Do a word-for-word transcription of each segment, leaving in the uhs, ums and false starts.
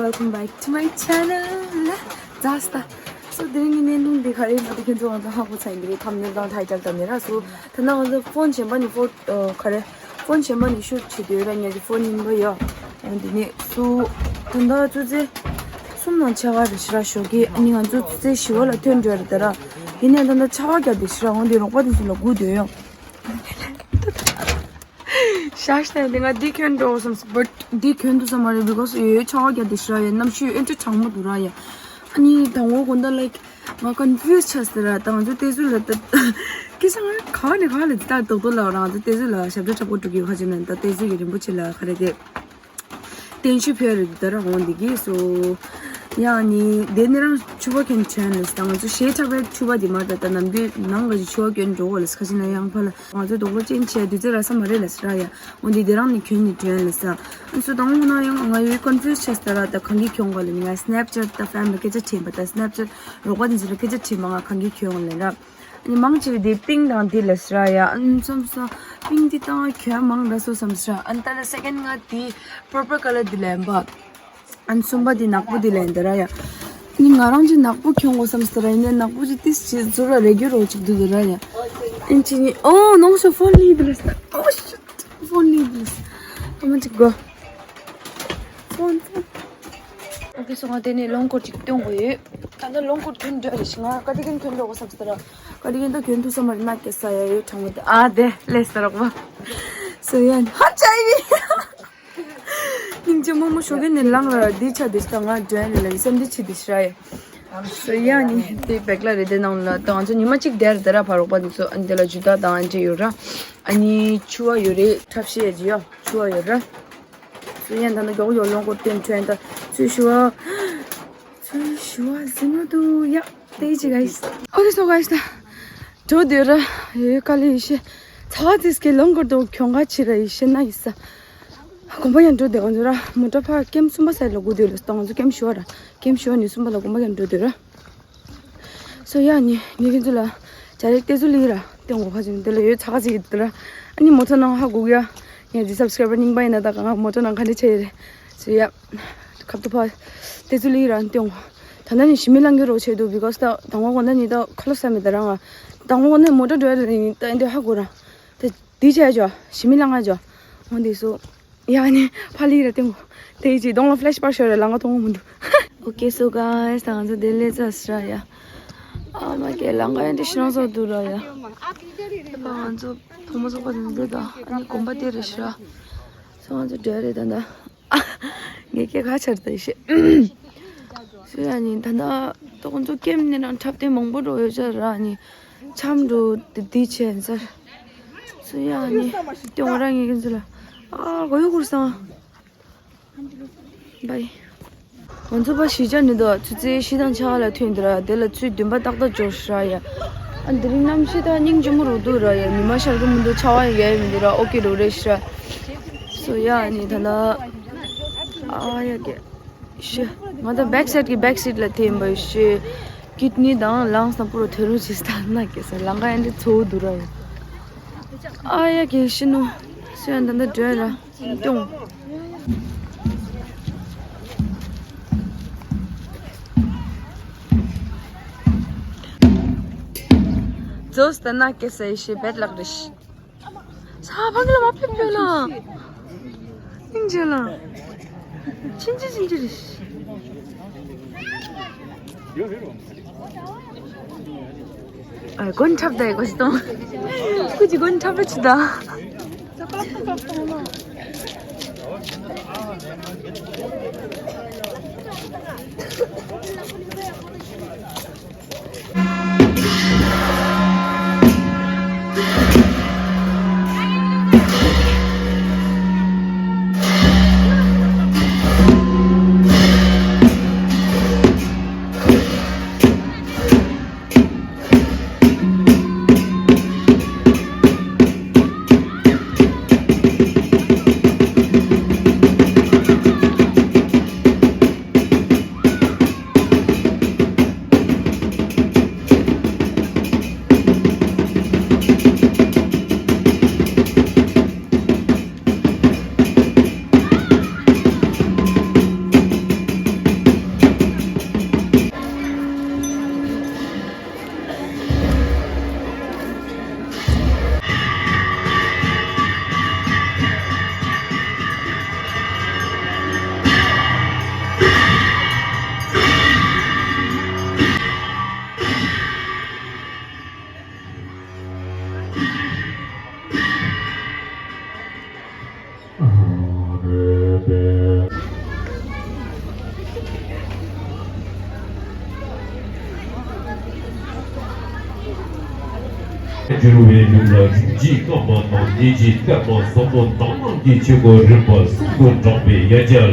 Welcome back to my channel. Disaster. So དེ་རིང་གི་བརྙན་ཐུང་འདི་ག་རེ་ཡིན་པ་དེ་ཁྱེད་ཚོ་ང་ཚོ་ཧ་གོ་ཚར་ཡིན་པ་རེད། ཐམ་ནེལ་དང་ཊའི་ཊལ་དང་ནི་ར། སོ་ད་ནང་ང་ཚོ་ཕོན་གཞན་པ་ནི་ཕོ་ག་རེ་ཕོན་གཞན་པ་ནི་ཤུཊ་བྱེད་དུས་ར། ངས་ཀྱི་ཕོན་ཡིན་པ་ཡོད། འོན་ཏེ་ནི་སུ་ད་ལྟ་ཆུ་ཚོད་གསུམ་དང་ཕྱེད་ཀ་རེད་ཤག་ར། ཞོགས་ཀས་ཨ་ནི་ང་ཚོ་ཆུ་ཚོད་བཞི་པ་ལ་ཐོན་འགྲོ་ཡ་རེད་ད་ར། ཡིན་ནའི་ད་ལྟ་ཆར་པ་བརྒྱབ་བསྡད་ཤག་ར། འོན་ཏེ་རོགས་པ་དེ་ཚོ་ལ་སྒུག་སྡོད་ཡོད། ཤག་ཤག་དེ་ང་འདི་གྱོན་འགྲོ་བསམ་སོང་། བཊ་འདི་གྱོན་ཐུབ་ས་མ་རེད། བི་ཀོ་སི་ཡོད་ཆར་པ་བརྒྱབ་བསྡད་ཤག་ར། ཡ་གནམ་གཤིས་ཨེ་འདྲ་གྲང་མོ་འདུག་ར་ཡ། ཨ་ནི་དང་པོ་དགོང་དག་ལ་ང་ཀོན་ཕིའུ་སི་ཆགས་སོང་ར། ད་ང་ཚོ་ཏེ་ཟུ་ལ་ད་སྐད་ཆ་ང་ག་ནས་ག་ལ་འདི་ལྟར་རྡོག་རྡོག་ལབ་ར། ང་ཚོ་ཏེ་ཟུ་ལ་ཞབས་བྲོ་འཁྲབ་དགོས་འགྲོ་གི་ཡོད། ཁ་ཅིག་ན་ད་ཏེ་ཟུ་གི་རིན་པོ་ཆེ་ལ་ག་རེ་དེ་བརྟན་བཞུགས་ཕུལ་རེད་ད་ར། འོང་འདི་གི་སོ་ཡང་ནི་དེ་ནི་རང་ཕྱུ་པ་གྱོན་ཐོན་ལ་སོང་། ད་ང་ཚོ་གཞས་འཁྲབ་པའི་ཕྱུ་པ་དེ་མ་ད་ད་ནམ་རྒྱུན་ནང་ག་ཅིག་ཕྱུ་པ་གྱོན་འགྲོ་གོ་ལ་སོང་། ཁ་ཅིག་ན་ཡང་ཕ་ལ་ང་ཚོ་རྡོག་པ་ཅན་བྱས་དུས་ཚོད་རག་ས་མ་རེད་ལ་སོང་ར་ཡ། འོ་འདི་དེ་རང་ནི་གྱོན་ནི་དྲན་ལ་ས། ཨ་ནི་སུ་དང་འོ་ན་ཡང་ང་ཡོད་ཀོན་ཕིའུ་སི་ཆགས་སོང་ར། ད་གང་གི་གྱོན་གོ་ལ་ནི་ང་སི་ནེབ་ཅེཊ་ད་ཕེམ་ལ་སྐད་ཆ་དྲིས་པ། ད་སི་ནེབ་ཅེཊ་རོགས་པ་དེ་ཚོ་ལ་སྐད་ཆ་དྲིས་པ། ང་གང་གི་གྱོན་གོ་ལ་ར། ཨ་ནི་མང་ཆེ་བས་དེ་པིང་དང་དེ་ལ་སོང་ར་ཡ། ཨ་ནི་བསམ་སོང་པིང་དེ་དང་གྱོན་མང་ར་སོ་བསམ་སོང་ར། ཨ་ནི་ད་ལ་སེ་ཀེན་ང་དེ་པར་པལ་ཀ་ལར་དེ་ལ་ཡིན་པ། ཨ་ནི་གསུམ་པ་དེ་ནག་པོ་དེ་ལ་ཡིན་ད་ར་ཡ། ཨ་ནི་ང་རང་ཅིག་ནག་པོ་གྱོན་དགོས་བསམ་སོང་ར། ཡིན་ནའི་ནག་པོ་ཅིག་ཏིས་ཅིག་ཟུར་ལ་རེག་རྒྱུ་རོ་ཅིག་འདུག་ད་ར་ཡ། ཨ་ནི་ཅི་ནི་ཨོ་ནོང་ཤོ་ཕོན་ལི་དེ་ལ་སོང་། ཨོ་ཤི་ཕོན་ལི་དེ་ལ་སོང་། ཨ་མ་ཅིག་གོ་ཕོན་ཕོན། ཨོ་ཁེ་སོ་ང་དེ་ནས་ལོང་ཀོཊ་ཅིག་སྟོན་དགོས་ཡོད། ད་ལྟ་ལོང་ཀོཊ་གྱོན་འདྲ་རེད་ཤི། ང་ཀ་ཏི་གན་གྱོན་འགྲོ་དགོས་བསམ་སོང་ར། ཀ་ཏི་གན་ད་གྱོན་ཐུབ་ས་མ་རེད། ན་སྐྱེ་ས་ཡ་ཡོད་གྲང་མོ་དེ། ཨ་དེ་ལས་ས་རོགས་པ། སོ་ཡ་ཧ་ཅའི་བི། སྙིང་རྗེ་མོ་མོ་ཞོགས་ཀས་ནས་ལངས་ར། འདི་ཆ་འདི་ཤི། ད་ང་འགྲོ་ཡ་ནི་ལ་ཡི་སེམས་འདི་ཆི་འདི་ཤི་ར་ཡ། སོ་ཡ་ནི་དེ་བེག་ལ་རེད། དེ་ནང་ལ་ད་ང་ཚོ་ཉི་མ་གཅིག་བསྡད་རེད་ད་ར་ཕ་རོགས་པ་འདི་ཚོ། ཨ་ནི་དེ་ལ་ཇུ་ཏ་དང་ཨ་འདྲེ་ཡོད་ར། ཨ་ནི་ཕྱུ་པ་ཡོད་རེད། འཁྲབ་གཞས་ཡོད། ཕྱུ་པ་ཡོད་ར། སོ་ཡ་ད་ནི་མགྱོགས་མགྱོགས་ལོང་ཀོཊ་སྟོན་ཐོན་ད། ཚུལ་ཞུ་བ། ཚུལ་ཞུ་བ་ཟིན་མ་འདུག་ཡ། དེ་ཅི་ག་ཡིས། ཨོ་ཁེ་སོ་ག་ཡིས་ད། འགྲོ་འདོད་ར། ཡོད་ག་ལེ་ཡི་ཤེ། ཚ་བ་ཚིས་ཀྱི་ལོང་ཀོཊ་དུ་གྱོང་ག་ཆི་ར་ཡི་ཤེ་ན་ཡིས་ས། དགོན་པ་ཡང་འགྲོ་འདོད་ང་ཚོ་ར། མོ་ཊ་ཕ་ཀེམ་གསུམ་པ་སའི་ལ་སྒུག་འདོད་ལ་སོང་། ང་ཚོ་ཀེམ་ཞུ་བ་ར། ཀེམ་ཞུ་བ་ནི་གསུམ་པ་ལ་དགོན་པ་ཡང་འགྲོ་འདོད་ར། སོ་ཡ་ནི་ནི་ཁྱེད་ཚོ་ལ་ཇ་རེ་ཏེ་ཟུ་ལི་ར་སྟེང་འོ་ཁ་ཅིག་དེ་ལ་ཡོད་ཚ་ཁ་ཅིག་གི་དེ་ར། ཨ་ནི་མོ་ཊ་ནང་ཧ་གོ་གི་ཡ། ངས་ཇི་སབ་སི་ཀ་རའི་བར་རྙིང་པ་ཡིན་ན་ད་ག་ང་མོ་ཊ་ནང་ག་འདྲ་བྱས་ཡོད་རེད། སོ་ཡ། ཁབ་ཏུ་ཕ་ཏེ་ཟུ་ལི་ར་སྟེང་འོ། ད་ནི་ཞི་མི་ལང་གི་རོགས་བྱས་འདུག་བི་ཀོ་སི་ད་དང་བོ་གོ་ན་ནི་ད་ཁ་ལོ་ས་མེད་ད་ར། ང་དང་བོ་གོ་ན་མོ་ཊ་འགྲོ་ཡ་རེད་ད་འདི་ཧ་གོ་ར། ད་འདི་བྱས་ཅོ་ཞི་མི་ལང་ང་ཅོ། འོ་འདི་སོ། ཡ་ནི་ཕ་ལི་ར་སྟེང་འོ། དེ་ཡི་ཅི་གདོང་ལ་ཕི་ལེ་ཤི་པར་ཤོར་ར། ལང་ང་མཐོང་གི་མི་འདུག་ཨོ་ཁེ་སོ་ག་ཡིས་ད་ང་ཚོ་དེ་ལས་ཚ་སི་ར་ཡ། ཨ་མ་ཀེ་ལང་ང་ཡ་འདི་ཤི་ནང་སོ་འདུག་ར་ཡ། ད་ང་ཚོ་བུ་མོ་ཚོགས་པ་དེ་འདི་ད་ཨ་ནི་དགོན་པ་དེ་རེད་ཤི་ར། སོ་ང་ཚོ་འདྲ་རེད་ད་ད། ངས་སྐད་ཁ་ཆར་ད་ཤི། སུ་ཡ་ནི་ད་ད་ད་ཁོང་ཚོ་ཀེམ་ནི་རང་འཁྲབ་སྟོན་མང་པོ་འགྲོ་ཡོད་ཅག་ར་ནི། འཆམ་འགྲོ་དེ་དེ་བྱས་ཚར། སུ་ཡ་ནི་སྟོན་ར་ངས་ཁྱེད་ཚོ་ལ། ཨ་གོ་ཡོད་ཁུར་སང་། བའི། ང་ཚོ་པ་གཞིས་ཆགས་ནི་དོ་ཆུ་ཚོད་བཞི་དང་ཕྱེད་ཀ་ལ་ཐོན་འདི་ར། དེ་ལ་ཚུར་འདོན་པ་ཏག་ཏག་འབྱོར་ཤི་ར་ཡ། ཨ་འདི་རིང་གནམ་གཤིས་ད་སྙིང་རྗེ་མོ་རུ་འདུག་ར་ཡ། ཉི་མ་ཤར་གི་མི་འདུག་ཆར་པ་ཡང་ཡལ་མི་འདུག་ར། ཨོ་ཀེ་རུ་རེད་ཤི་ར། སོ་ཡ་ནི་ད་ལ། ཨ་ཡ་ཀེ། ཤི། ང་ད་བེག་སའིཌ་ཀྱི་བེག་སིཊ་ལ་ཐེན་པ་ཤི། ཀིཌ་ནི་དང་ལངས་ས་པུ་རོ་ཐེ་རུ་ཅི་སྟ་ན་ཀེ་ས་ལང་ཀ་ཡན་དེ་ཚོ་འདུག་ར་ཡ། ཨ་ཡ་ཀེ་ཤི་ནོ། སོ་ཡ་ད་ད་འདྲ་ར། ཏོང་། ཛོས་ད་ན་ཀེ་སའི་ཤི་བེད་ལག་རེ་ཤི། ས་ཕང་གི་ལ་མ་ཕེབས་ཕེབས་ལ། ཨིན་ཇི་ལ། ཆིན་ཅི་ཆིན་ཅི་རེ་ཤི། ཨ་གོན་འཁྲབ་ད་ཡི་གོ་ཤི་ཏོང་། ཁུ་ཅི་གོན་འཁྲབ་ར་ཆི་ད། འགྱུར་བའི་ལུགས་ལ་རིམ་གྱིས་བསྐམས་པ་དང་། ཉིད་ཀྱི་ལྟད་མོ་ཟབ་མོ་དག་སྣང་གི་ཆོས་སྐུ་རིམ་པ་གསུམ་དུ་བགྲངས་པའི་ཡ་གྱལ།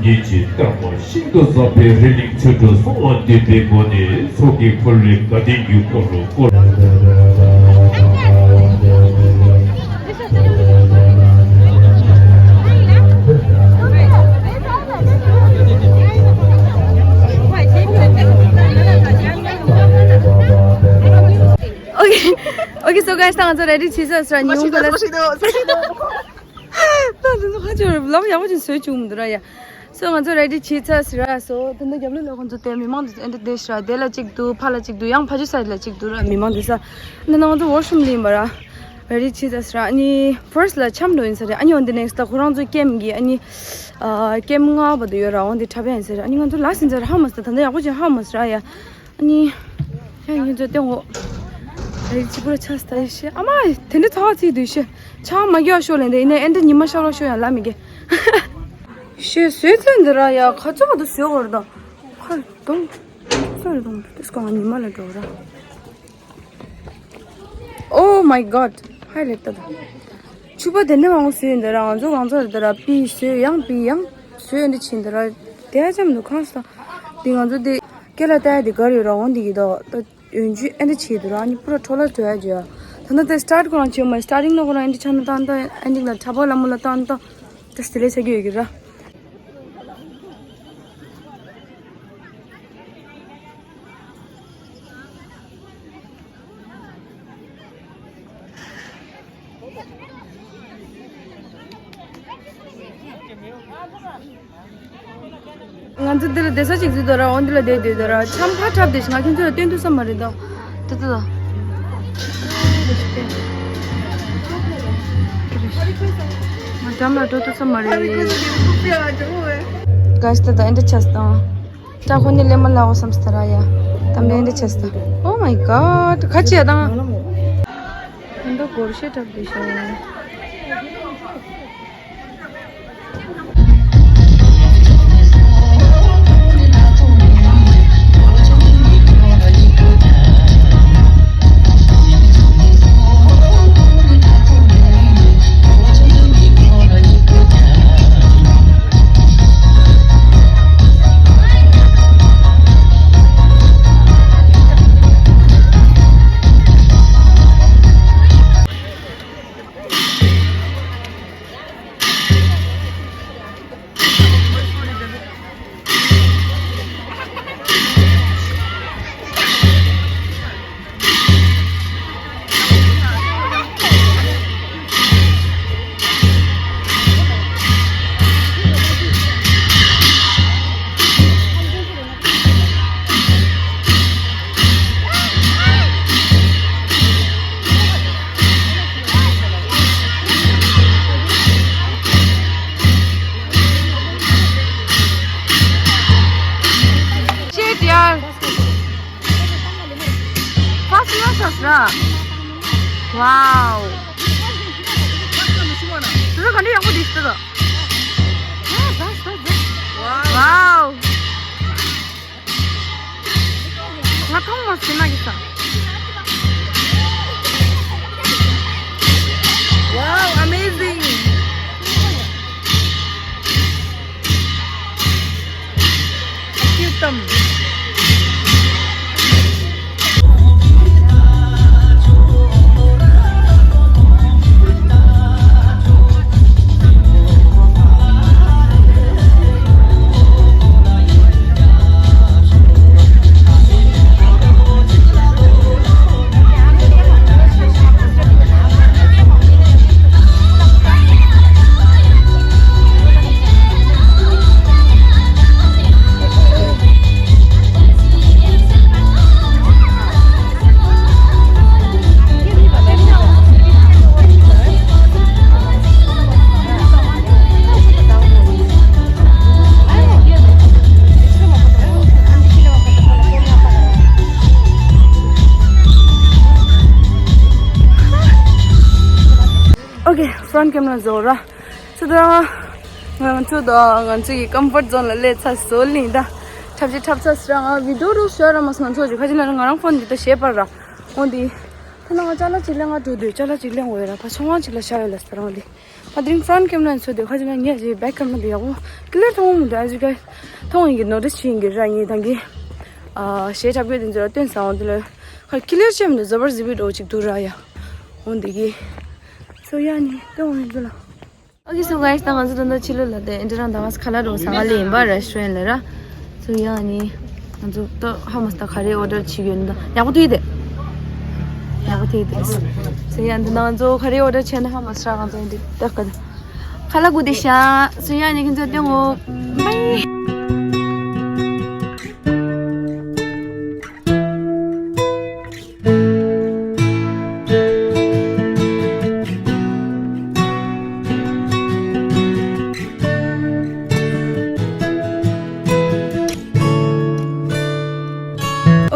ཉིད་ཀྱི་ལྟད་མོ་ཤིན་ཏུ་ཟབ་པའི་རི་ལིང་ཆོས་དྲུག་གསུམ་ལ་བསྟོད་པའི་སྒོ་ནས་ཚོགས་ཀྱི་འཁོར་ལོའི་དགའ་སྟོན་གྱི་འཁོར་ལོ་བསྐོར། Okay, okay, so guys, ད་ང་ཚོ་ready བྱས་ཚར་ཟེར་ཉིན་ག་ལ། ད་དེ་ཚོ་ཧ་ཅང་ལམ་ཡག་པོ་ཅིག་བཟོས་བཅུག་མི་འདུག་ར་ཡ། So ང་ཚོ་ready བྱས་ཚར་ཟེར་ར། So ད་ལྟ་རྒྱབ་ལོགས་ལ་ཁོང་ཚོ་དེ་མི་མང་དེ་ཚོ་ཨེ་འདྲ་བསྡད་ཤག་ར། དེ་ལ་གཅིག་འདུག་ཕ་ལ་གཅིག་འདུག་ཡང་ཕ་ཇོ་side ལ་གཅིག་འདུག་ར། མི་མང་དེ་ཚོ་ད་ལྟ་ང་ཚོ་washroom ལ་ཡིན་པ་ར། Ready བྱས་ཚར་ཟེར་ར། ཨ་ནི་first ལ་འཆམ་འགྲོ་ཡིན་ས་རེད། ཨ་ནི་on the next ལ་ཁོ་རང་ཚོ་ཀེམ་གི་ཨ་ནི་ཀེམ་ལྔ་བར་དུ་ཡོད་ར། འོན་ཏེ་འཁྲབ་ཡ་ཡིན་ས་རེད། ཨ་ནི་ང་ཚོ་ལ་ཟིན་ཚར་ཧ་མ་སོང་། ད་ལྟ་ཡག་པོ་ཅིག་ཧ་མ་སོང་ར་ཡ། ཨ་ནི། ཡང་ཡིན་ཚོད་བསྟན་འོ། རེད་གཅིག་པུ་ར་ཆགས་སྟ་ཡི་ཤེས། ཨ་མ། དེ་འདྲ་ཚ་བ་ཚིག་འདུག་ཤེས། ཆང་མ་རྒྱག་ཤོག་ལན་དེ་ཡིན་ན་ཨེ་འདྲ་ཉི་མ་ཤར་བ་ཤོག་ཡང་ལ་མི་དགེ། ཤེས་བཟོས་ཚོད་འདི་ར་ཡ་ཁ་ཚོགས་དུ་བཟོས་འོར་དང་། ཁ་གདོང་། སོ་རེ་གདོང་དུ་སྐོང་ཉི་མ་ལ་འགྲོ་ར། Oh my god. ཧའི་ལེ་ཏ་ད། ཕྱུ་པ་དེ་འདྲ་མང་པོ་བཟོས་ཡིན་ད་ར། ང་ཚོ་གང་ཚོད་རེད་ད་ར། པི་བཟོས་ཡང་པི་ཡང་བཟོས་ཡིན་འདི་ཕྱིན་ད་ར། དེ་ཨ་ཅམ་འདུག་ཁང་ས། འདི་ང་ཚོ་འདི་སྐེ་ལ་བཏགས་ཡ་འདི་ག་རེ་ཡོད་ར། འོང་འདི་གི་ད་ད་ཡོན་ཆུ་ཨེ་འདྲ་བྱས་འདུག་ར། ཨ་ནི་པུ་ར་འཕྲོ་བརླག་བཟོ་ཡ་བྱོས་ཡ། ད་ནི་དེ་start ཁོ་རང་བྱས་མ་starting ནང་ཁོ་རང་ཨེ་འདྲ་ཆགས་ན་ད་ད་ཨེ་འདྲ་ལ་གྲྭ་པ་ལ་མོ་ལ་ད་ད་ད་སི་ལེ་ཆ་གི་ཡོད་གི་ར། ང་ཚོ་འདི་ལ་བསྡད་ས་ཅིག་འཛུལ་དོ་ར། འོ་འདི་ལ་བསྡད་བསྡད་དོ་ར། འཆམ་ཕར་འཁྲབ་བསྡད་ཤག་ང་ཁྱོད་ཚོ་ལ་སྟོན་ཐུབ་ས་མ་རེད་ད། ད་ད་ད། ང་འགྲམ་ལ་འགྲོ་ཐུབ་ས་མ་རེད། ག་ཤི་ད་ད་ཨེ་འདྲ་ཆགས་སོང་། སྐྲ་ཁོ་ནི་ལེ་མ་ལ་འོ་བསམ་སྟ་ར་ཡ། ད་མེ་འདི་ཆེ་སྟ། Oh my god. ཁ་ཆེ་ཡ་དང་། ཧན་ད་སྒོར་ཤེ་འཁྲབ་དེ་ཤོ། Shit, yaar. First ཡོང་ཤག་ཟེར། Wow. དེ་ཚོ་ག་འདྲ་ཡག་པོ་བསྡད་ཤག་ད། Wow. ང་མཐོང་མ་སོང་ན་གི་ས། Wow, amazing. Cute. Okay, front camera བཟོ་ར། སོ་ད། ང་ཚོ་ད་ང་ཚོ་ཡི་comfort zone ལ་སླེབས་ཚར་སོང་ལིང་ད། འཁྲབ་ཅིག་འཁྲབ་ཚར་སོང་ར། ང་video རུ་ཤོར་ར་མ་སོང་ང་ཚོ་ཅིག་ཁ་ཅིག་ལ་ང་རང་phone འདི་ད་ཞེས་པར་ར། འོ་འདི། ད་ ཁ་ནང་ཅ་ལག་ཅིག་ལེན་ག་འགྲོ་དུས་ཅ་ལག་ཅིག་ལེན་འོས་ར་ཕ་ཚོང་ཁང་ཅིག་ལ་བཞག་ཡོད་ལ་ཟེར་རང་ལི། ང་དེ་རིང་front camera་ནས་ཚོད་དུས་ཁ་ཅིག་ན་ངས་ཅིག་back camera་དུ་ཡག་པོ་clear་མཐོང་མི་འདུག་ཨ་ཅིག་ག་མཐོང་ཡིན་གི་notice་བྱེད་ཡིན་གི་ར་ངས་ད་གིན་ཨ་གཞས་འཁྲབ་མཁན་དེ་ཚོ་ལ་སྟོན་ས་འོང་དུས་ལ་ཁ་clear་བྱེད་མི་འདུག་ཟ་བར་ཟི་བི་འགྲོ་ཅིག་འདུག་ར་ཡ། འོང་དེ་གི་ཚོ་ཡ་ནི་སྟོན་འོང་ཡིན་འདུག་ལ། Okay so guys ད་ང་ཚོ་ད་ལྟ་ཕྱི་ལོགས་ལ་དེ་ཨེ་འདྲ་རང་ད་ང་ཚོ་ཁ་ལག་འགྲོ་ས་ག་ལ་ཡིན་པ་restaurant་ལ་ར། So ཡང་ནི་ང་ཚོ་ད་ཧ་མ་སྟ་ག་རེ་order་བྱེད་ཡོད་ན་ད་ཡག་པོ་ཐུག་ཡོད་དེ། ཡག་པོ་ཐུག་ཡོད་དེ། So ཡང་འདི་ན་ང་ཚོ་ག་རེ་order་བྱས་ན་ཧ་མ་སྟ་ང་ཚོ་འདི་ད་ག་ད་ཁ་ལག་གུ་དེ་ཤ། So ཡང་ནི་ཁྱེད་ཚོ་སྟོན་འོ། Bye.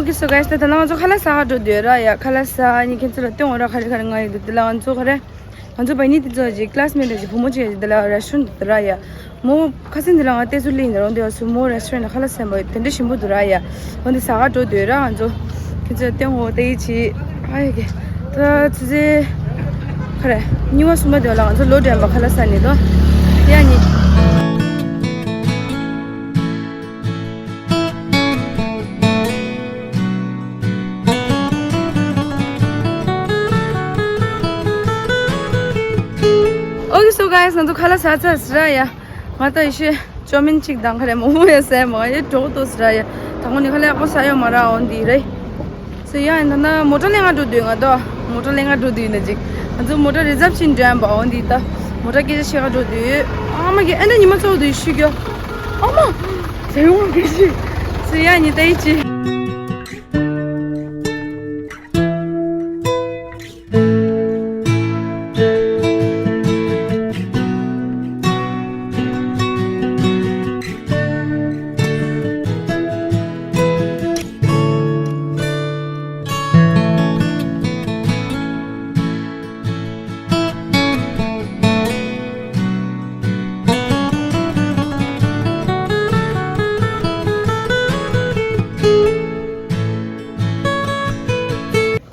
Okay so guys ད་ད་ང་ཚོ་ཁ་ལག་ཟ་ག་འགྲོ་འདོད་ར་ཡ། ཁ་ལག་ཟ་ནི་ཁྱེད་ཚོ་ལ་སྟོན་འོ་ར། ག་རེ་ག་རེ་ང་ཡོད་འདུག་དེ་ལ་ང་ཚོ་ག་རེ། ང་ཚོ་བ་ནི་དེ་ཚོ་ཅིག་classmate་ཅིག་བུ་མོ་ཅིག་ཡོད་དེ་ལ་restaurant་དེ་ར་ཡ། མོ་ཁ་སང་དེ་ལ་ང་ཏེ་ཚུ་ལིང་དེ་རོང་དེ་བ་སུ་མོ་restaurant་ལ་ཁ་ལག་ཟ་བ་དེ་འདྲ་ཞིམ་པོ་འདུག་ར་ཡ། འོ་འདི་ཟ་ག་འགྲོ་འདོད་ར། ང་ཚོ་ཁྱེད་ཚོ་སྟོན་འོ་དེ་ཡི་ཆི་ཨ་ཡ་གི་ད་ཚུ་ཚེ་ཁ་རེ་གཉིས་པ་གསུམ་པ་དེ་ལ་ང་ཚོ་ལོ་དྲན་པ་ཁ་ལག་ཟ་ནི་དོ་ཡ་ནི། Okay so guys ང་ཚོ་ཁ་ལག་ཟ་ཚར་ཟེར་ར་ཡ། ང་ད་ཡེ་ཤེས་ཅོ་མིན་གཅིག་དང་ག་རེ་མོག་མོག་ཡ་ཟས་མ་ཡེ་འགྲོ་ཏོ་ཟེར་ར་ཡ། ད་ངོ་ནི་ཁ་ལག་ཡག་པོ་ཟ་ཡོད་མ་ར་འོ་འདི་རེད། སོ་ཡ་ཡིན་ད་ན་མོ་ཊ་ལེན་ག་འགྲོ་དུས་ང་ད་མོ་ཊ་ལེན་ག་འགྲོ་དུས་ན་ཅིག་ང་ཚོ་མོ་ཊ་reserve་ཕྱིན་འགྲོ་ཡ་འོ་འདི་ད་མོ་ཊ་སྐད་ཆ་བཤད་ག་འགྲོ་དུས་ཨ་མ་གི་ཨ་ནི་ཉི་མ་ཚོགས་དུས་ཤི་གྱོ། ཨ་མ་ཟ་ཡོང་གི་ཤི། སོ་ཡ་ཉི་ད་ཡི་ཅི།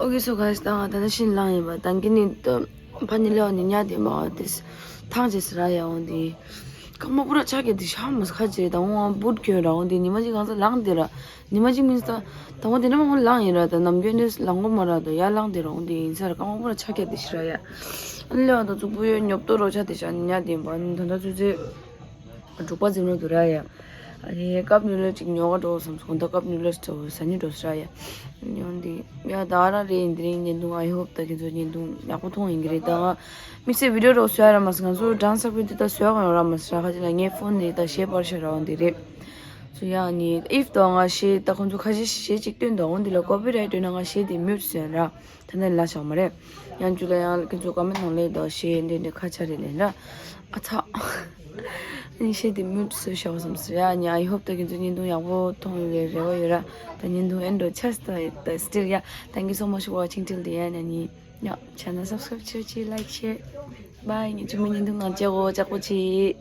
Okay so guys ད་ང་ད་ནི་ཤིན་ལང་ཡིན་པ་ད་གི་ནི་ད་ཕ་ནི་ལེའོ་ནི་ཉ་དེ་མ་དེ་ཐང་ཅེས་ར་ཡ་འོང་དེ། སྐར་མ་པུ་ར་ཆ་གེ་དེ་ཤ་མོ་ཁ་ཅེ་ད་འོང་བུད་གྱོན་ར་འོང་དེ་ཉི་མ་ཅིག་གང་ས་ལང་དེ་ར། ཉི་མ་ཅིག་མིན་ས་ད་འོང་དེ་ནི་མ་འོང་ལང་ཡིན་ར། ད་ནམ་རྒྱུན་ནི་ལང་གོ་མ་ར་ད་ཡ་ལང་དེ་ར་འོང་དེ་ཡིན་ས་ར་སྐར་མ་པུ་ར་ཆ་གེ་དེ་ཤི་ར་ཡ། ཨ་ནི་ལེའོ་ད་ཙུག་པུ་ཡོད་ཉོབ་ཏོ་རོ་ཆ་དེ་ཤ་ཉ་དེ་ཡིན་པ་ཨ་ནི་ད་ད་ཙུག་ཙེ། འབྲུག་པ་འཛིན་རོགས་འདུག་ར་ཡ། ཨ་ནི་cup noodle་ཅིག་ཉོ་ག་འགྲོ་བསམ་སོང་། ད་cup noodle་འདྲ་བོ་ཟ་ནི་འགྲོ་ས་ར་ཡ། ཉོ་འདི་ཡ་ད་རང་རེད་ཡིན། དེ་རིང་བརྙན་ཐུང་I hope་ད་ཁྱེད་ཚོ་བརྙན་ཐུང་ཡག་པོ་མཐོང་ཡིན་གི་རེད། ད་ང་དམིགས་བསལ་video་འདྲ་བོ་བཟོ་ཡ་ར་མ་ཟེར། ང་ཚོ་dance་ས་ཁུལ་འདི་ད་བཟོ་ཡ་གང་ཡོད་ར་མ་ཟེར་ར། ཁ་ཅིག་ལ་ངའི་phone་འདི་ད་གཞས་པར་ཤ་ར་འོང་འདི་རེད། སོ་ཡ་ཨ་ནི་if་ད་ང་གཞས་ད་ཁོང་ཚོ་ཁ་ཤས་གཞས་ཅིག་བཏོན་འདུག་འོང་འདི་ལ་copyright་བཏོན་ན་ང་གཞས་འདི་mute་བཟོས་ཡིན་ར། ད་ནི་ལ་ཞག་མ་རེད། ཡང་ཅུ་ལ་ཡང་ཁྱེད་ཚོ་comment་ནང་ལས་དོ་ཞེས་འདྲེ་འདྲེ་ཁ་ཆ་རེ་ལེན་ར། ཨ་ཚ། ཨ་ནི་ཞེས་དེ་mute་བཟོས་བཞག་བསམ་ཟེར་ཡ། ཨ་ནི་I hope་ད་ཁྱེད་ཚོ་བརྙན་ཐུང་ཡག་པོ་མཐོང་ཡོད་པའི་རེ་བ་ཡོད་ར། ད་བརྙན་ཐུང་end་འགྲོ་ཆགས་ད་ད་still yeah thank you so much for watching till the end། ཨ་ནི་ཡ་channel་subscribe་བྱེད་ཅིག like share bye། ངས་ཅི་མོ་བརྙན་ཐུང་ནང་བཅད་འོ་ཅག་པོ་ཅིག